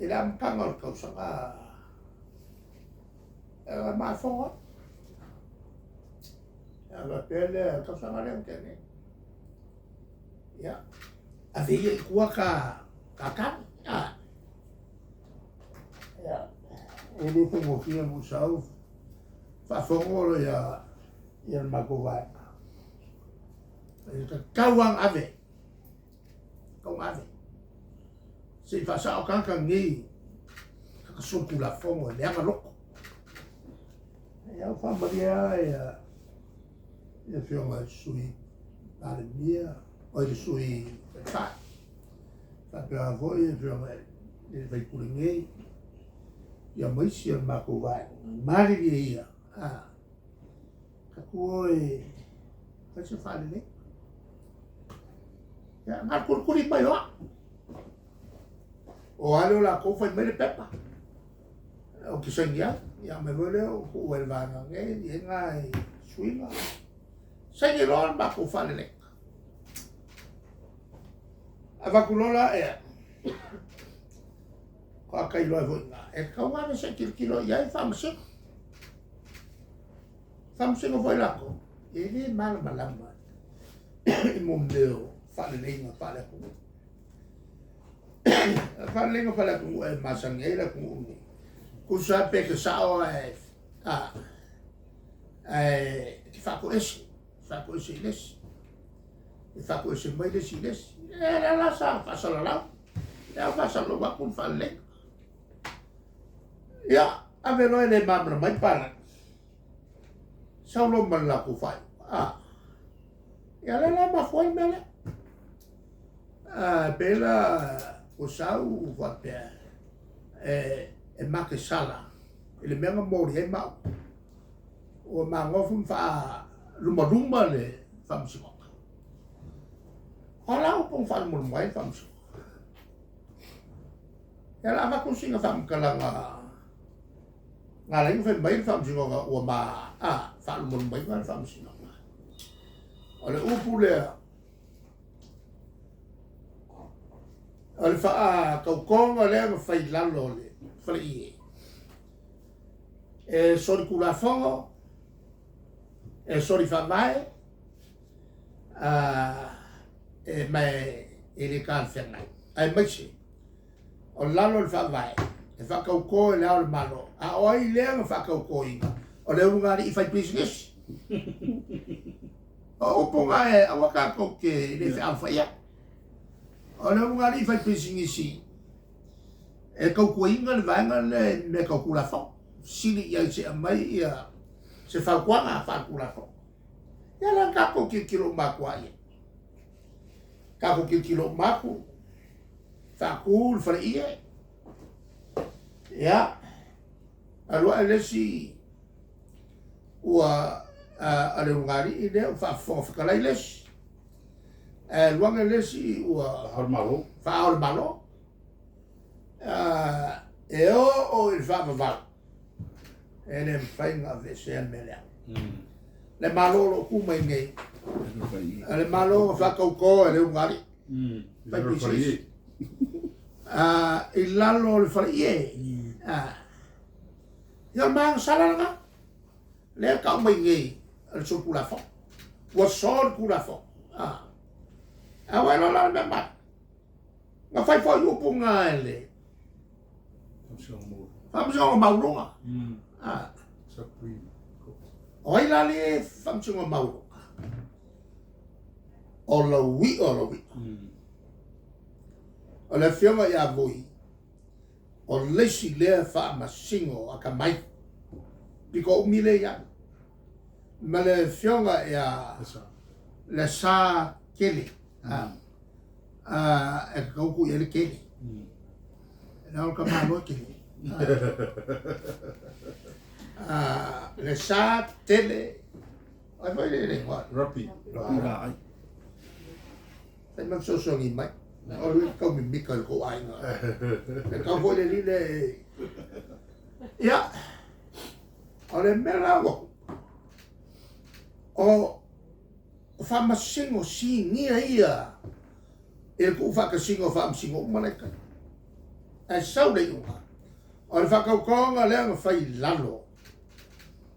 I le amataga o le tausaga e mafogo ai. Ia faapea lea, le tausaga lea na tea nei. Ia, ave ia i tua ta tane. Ia, e le faigofie ona ou sau faafogo ia le matou vaega. E tatau lava ona ave, tatau ona ave. Se i faasao tagata nei, tagata solitulafono e leaga loto. Ia ua faamalie lava ia le afioga i le Sui Palemia, oi le Sui Taitai, faapea foi le afioga i le sui usufono nei, ia ma isi o le matou vaega, malilie ia, tatou o e fai se faalelei. Ia, na o le tulituli mai o au. O a lea o latou fai mai le pepa, ou te saini ai, ia aumai foi lea ou tuu ai i le vaega nei, e i ai nai suiga. Saini loa le matou faaleleiga. Avatu loa la, ia, faatoa ta iloa ai foi i ina, e tatau ona ave se i tilotilo i ai Faamasino. Faamasino foi latou, e le malamalama i mo mea o faaleleiga faale-atunuu. O faaleleiga faale-atunuu e masani ai le atunuu lenei, tusa lava pe te sao ae ae te faatoese, faatoese i le isi, e faatoese mai le isi i le isi. E lea la sa faasalalau, lea ua faasalalau atu le faaleleiga. Ia, ave loa e le malamalama ai papalagi, sau loa ma le latou faaiuga, a, ia lea la e mafua ai le mea lea. A, pei la ua sau faapea e makesala i le mea na moli ai maua, ua magofu ma faalumaluma le Faamasinoga. O a la upu na faalumaluma ai le Faamasinoga? Ia o le a avatu sina faamatalaga na ala ai ona fai mai le Faamasinoga ua ma faalumalumaina le Faamasinoga. O le upu lea, o le faatautoga lea na fai i lalo o le faleie, e solitulafono, e soli faavae, ma e le talafeagai, aemaise o lalo o le Faavae e faatauto e Le Ao o le Malo. A o ai lea na faatautoina? O le ulugalii faipisinisi. O upu na e aua tatou te le fealofai ai. O le ulugalii faipisinisi e tautuaina le vaega lea i mea tau Tulafono. Fesili i ai se i aumai ia se fautuaga faaletulafono. Ia lea na tatou tilotilo uma atu lava i ai. Tatou tilotilo uma atu, faatu le faleie, ia, alu ae le isi ua a le ulugalii lea ua faafofoga fetalai le isi, ae alu ane le isi ua faa-Ao o le Malo. E oo i le faavavau, e le mafai ona aveesea le mea lea. Le Malo o lo o tu mai nei, o le Malo na faatauto e le ulugalii, fai pisinisi. I lalo o le faleie, ia o le magasala lena, lea e tau mai nei o le solitulafono. Ua solitulafono. A ua iloa la le mea moni, Na fai foi upu na e le Faamasinoga Maualuga. O ai la le Faamasinoga Maualuga? O laui'a o laui'a. O le Afioga ia Vui, o le isi lea Faamasino atamai, pito umi lea ia au, ma le Afioga ia Lesa Kele. E tatau ona tuu i ai le tele. Leaga o le tamaloa e tele. Le sa tele, ai foi le igoa? Rapi. Rapi Laai. Fai mai fesoasoani mai. O le tau mimita i le tou aiga. E tau foi le alii lea e... Ia, o le mea la ua tupu, o O faamasino sinia ia i le tuufaatasiga o faamasino uma la e i tai. Ae sau le iuga, o le faatautoga lea na fai i lalo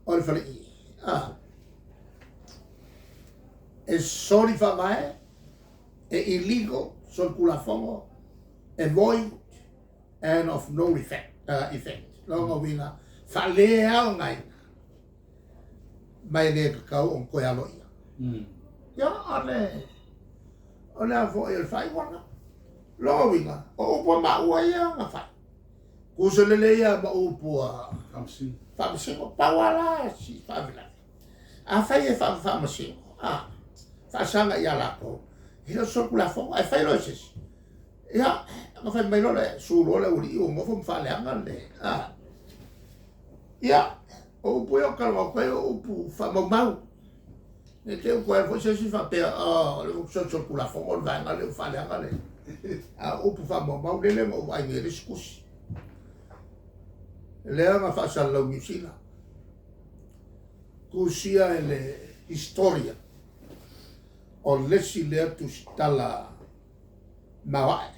o le faleie, a, e soli faavae, e illegal, solitulafono, e void and of no effect, effect. Lona uiga, faaleaogaina, ma e le tatau ona toe aloaia. Ia, o le, o le a foi o le faaiuga lena. Lona uiga, o upu a maua ia na fai, tusa lelei lava ma upu a Faamasino. Pau lava la si faalavelave, afai e faamasino, a, faasaga ia latou, e le o se solitulafono, ae fai loa e se isi, ia, ona fai mai loa lea, su loa le aualii ua nofo ma faaleaga le, a. Ia, o upu ia ou te talanoa atu ai o upu faamaumau. Ne i te i ua toe alu foi se isi faapea, oh, o lea ua solitulafono le vaega lea ua faaleaga le... A o upu faamaumau lele na ou vaai nei i le isi tusi. Lea na faasalalau i Niu Sila. Tusia e le Historia o le isi lea tusitala maoae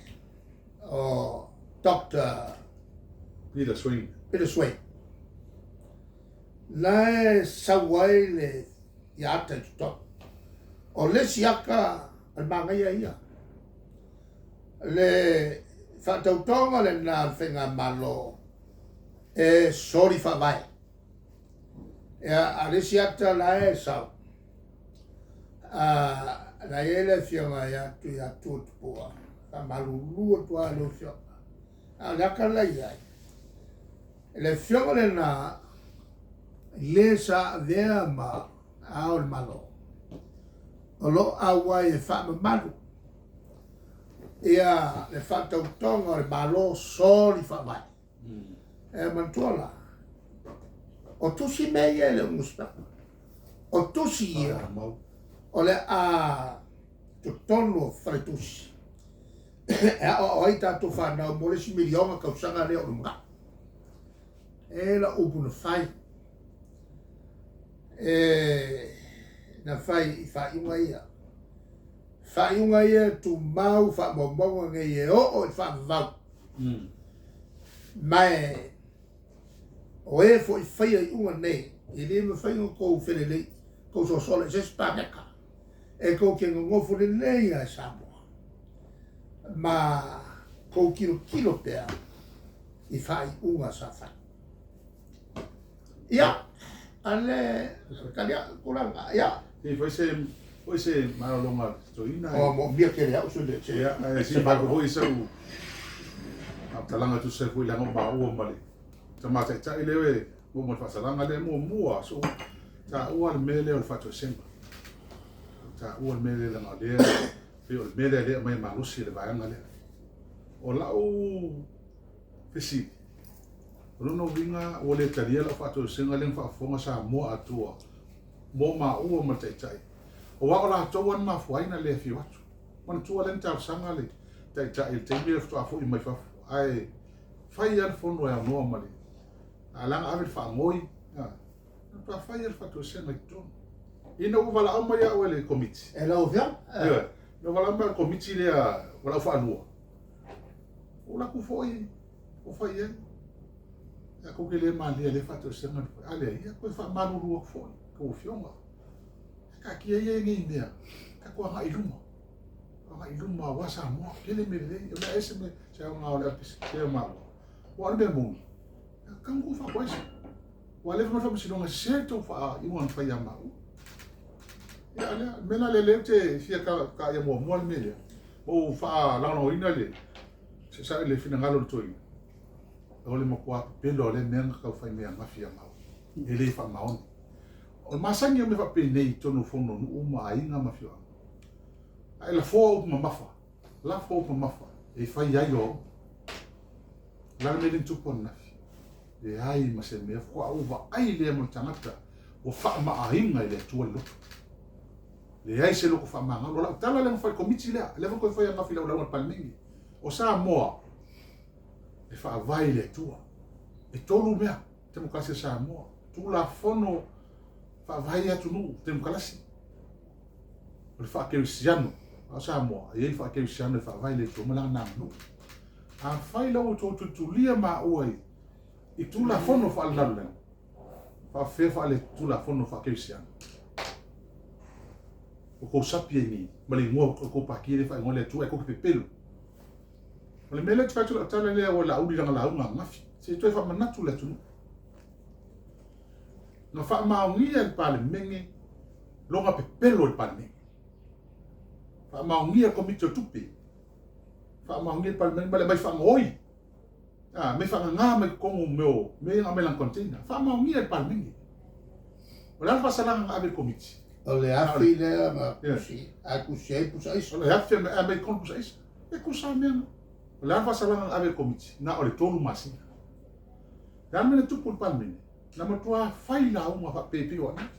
o Doctor Peter Swain. Peter Swain. La e sau ai le ia ata i totonu. O le isi ata o le manaia ia. Le faatautoga lena a le Faigamalo e soli faavae. Ia, a o le isi ata la e sau, la e i ai le afioga ia Tuiatua Tupua, faamalulu atu lava i lau afioga. A o le ata la e i ai, le afioga lena le sa avea ma Ao o le Malo, o lo o auai e faamamalu ia le faatautoga o le Malo soli faavae. E manatua la, o tusi mea ia e le o nusipepa. O tusi ia o le a totonu o faletusi e aoao ai tatou fanau mo le isi miliona tausaga lea o lumanai. E la upu na fai, e na fai i faaiuga ia. Faaiuga ia e tumau faamaumauga nei e oo i le faavavau. Ma e o e foi faia iuga nei, e le mafai ona tou felelei, tou sosola i se isi paneta, e tou te nonofo lelei lava i Samoa, ma tou tilotilo pea i faaiuga sa fai. Ia, a le tali atu tulaga, ia. Se i fai se foi se malologa a le toeaina. O, moomia tele au se le se. Ia, ae se i fai foi sau faamatalaga e tusa ai foi leaga o maua ma le tama taitai lea e oo mai le faasalaga lea muamua so taua le mea lea o le faatoesega. Taua le mea lea leaga o lea pei o le mea lea lea aumai malosi e le vaega lea. O lau fesili, o lona uiga ua le talia lau faatoesega lea na faafofoga Samoa atoa mo maua ma le Taitai, aua o latou lava na mafua ai ona le afio atu. Manatua lea na talosaga le Taitai i le taimi lea faatoa foi mai fafo, ae fai lava le fono e aunoa ma le a la na ave le faanoi, na faatoa fai lava le faatoesega i totonu. Ina ua valaau mai au e le Komiti. E lau Afioga? Ioe. Ina ua valaau mai au e le Komiti lea valaau faalua, ua alu atu foi ua fai i ai. Ae tou te le malie lea faatoesega na fai. A leai, ia toe faamalulu atu foi tou afioga. Taatia ia nei mea, tatou agai i luma. Agai i luma aua Samoa, tele mea lelei. O le a ese me se aoga o le apese se o maua. Ua o le mea moni, tatau ona tou faatoese. Ua leva mai le faamasinoga e sese le tou faaiuga na fai ia maua. Ia, o le mea la lea lea ou te fia taia muamua le mea lea. Ma ou faalagolagoina le, le finagalo o le toeaina. O le matua pepelo o lea mea na tau fai mai ananafi ia maua. E le faamaoni. O le masani o mea faapenei i totonu o fono a nuu ma aiga ma afioaga. Ae lafoa upu mamafa, lafo upu mamafa e fai ai o au. O le a le mea lea na tupu ananafi? Leai ma se mea, faatoa ou vaai lea mo le tagata ua faamaaina e le Atua le loto. Leai se loto faamagalo. O lau tala lea na fai i le Komiti lea, lea foi na toe fai ananafi i lau lauga i le Palemene. O Samoa, e faavae i le Atua. E tolu mea, Temokarasi a Samoa, Tulafono Faavae atunuu, Temokarasi, o le faakerisiano a Samoa, e i ai le faakerisiano e faavae i le Atua ma lana aganuu. Afai la ua outou tulitulia maua i Tulafono faalelalolagi, faapefea faale-Tulafono faakerisiano? Ua tou sapi ai nei ma le igoa o le tou pati lea e faaigoa le Atua ae tou te pepelo. O le mea lea ou te fai atu lau tala lea ua Laauli i lana lauga ananafi, se i toe faamanatu le atunuu. Na faamaonia e le Palemene lona pepelo i le Palemene. Faamaonia e le Komiti o Tupe. Faamaonia e le Palemene ma le aumai faagaoi. A, mea faagaga mai totonu o mea o mea ia na aumai lana container. Faamaonia e le Palemene. O le a le faasalaga na ave i le Komiti? O le afi lea na tusi, a tusi ai pusa aisa. O le afi a aumai totonu pusa aisa. E tusa lava mea na. O le a le faasalaga na ave i le Komiti? Na o le 3 masina. O le a le mea na tupu i le Palemene? Na matua fai lauga faapei o ananafi.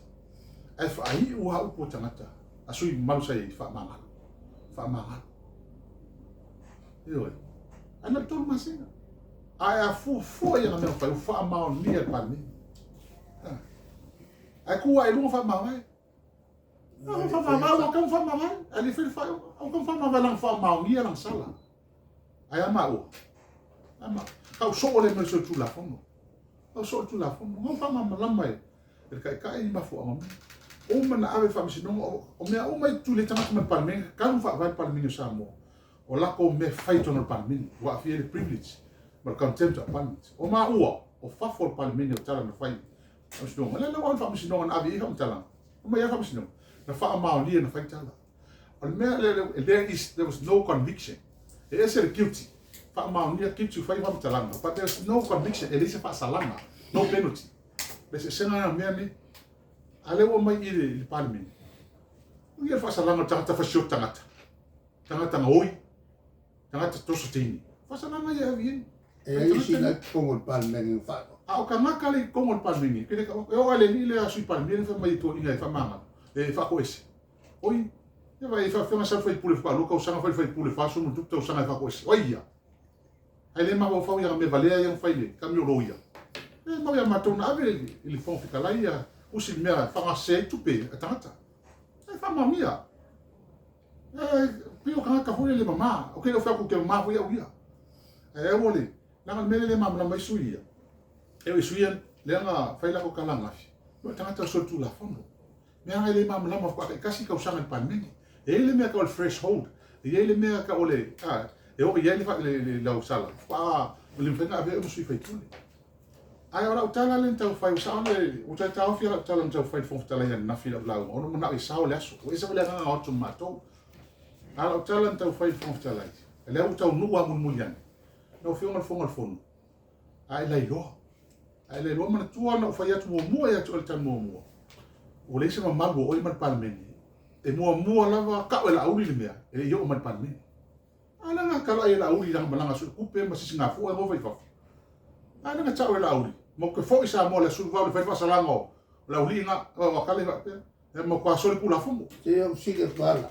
Ae faaiu lava upu a tagata, a sui mamalu sa i ai, faamagalo, faamagalo. Ioe. Ae na o le 3 masina. Ae a fuafua i ana mea na fai, ua faamaonia e le Palemene. Ae tu ae i luga faamavae. Faamavae, ua tau faamavae. Ae le i faia le faaiuga. Ua tau faamavae leaga faamaonia lana sala. Ae a maua? A maua. Tau soo le mea o le solitulafono. Tau soo le tulafono. Na faamalamalama e le taitai ni mafuaaga o mea. Uma na ave i le faamasinoga, o mea uma e tuli ai tagata mai le Palemene, talu ona faavae le Palemene o Samoa, o latou mea fai i totonu o le Palemene, ua aafia ai le privilege ma le contempt of parliament. O maua, o fafo o le Palemene o tala na fai i le faamasinoga. O lea la ua ave le faamasinoga na ave i ai faamatalaga. Omai lava faamasinoga. Na faamaonia na fai tala. O le mea lea, there is, there was no conviction. E ese le guilty. Faamaonia guilty fai faamatalaga. But there is no conviction. E leai se faasalaga. No penalty. Le eseesega lena o mea nei. A lea ua mai i le Palemene. Ia le faasalaga o le tagata fasioti tagata. Tagata gaoi. Tagata toso teine. Faasalaga ia e ave i ai. E ai isi na i totonu o le Palemene na faailoa. A o tagata le i totonu o le Palemene, ke le tau atu. E oo lava i le alii lea a Sui Palemia lea fai mai i toeaiina e faamagalo, e faatoese. Oi, ia vaai, e faapefea ona sau le faipule faapaalua tausaga, fai le faipule 40 ma ona tupu tausaga e faatoese. O ai ia? Ae le mafaufau i ana mea valea ia na fai i le kami o loia. E mau ia matou na ave i le Fofoga Fetalai ia usi le mea e faaaogasese ai tupe a tagata. E faamaonia. E pei o tagata foi lele mama. Ou te le o fai atu ou te mama foi au ia. Ae aua le, leaga le mea lea e le malamalama ai sui ia. E o i sui ia lea na fai latou tala ananafi. O tagata o solitulafono. Mea e le malamalama faatoa taitasi tausaga i le Palemene. E i ai le mea e tau o le threshold, e i ai le mea e tau o le, a, e oo i ai le lausala, faatoa le mafai ona avea oe ma sui faipule. Ae o lau tala lea na tau fai, ua sao le, ua toe taofi lau tala na tau fai i le Fofoga Fetalai ananafi i lau lauga, ona manao e sao le aso. Ua ese foi le agaga o atu ma matou. A o lau tala na tau fai i le Fofoga Fetalai, lea ua taunuu lava mulimuli ane, lau Afioga i le Fofoga o le Fono, a e lailoa. A e lailoa manatua na ou fai atu muamua ia te oe i le tali muamua, ua leai se mamalu o oe ma le Palemene. E muamua lava tau e Laauli le mea, e le i oo mai i le Palemene. A lea na talai e Laauli i lana malaga suetupe ma sisigafua e nofo i fafo. A lea na tau e Laauli, matou te foi i Samoa i le aso 18 e fai le faasalaga o le aualii na, o kale faapea, e matua solitulafono. Se i ou sili atu ala.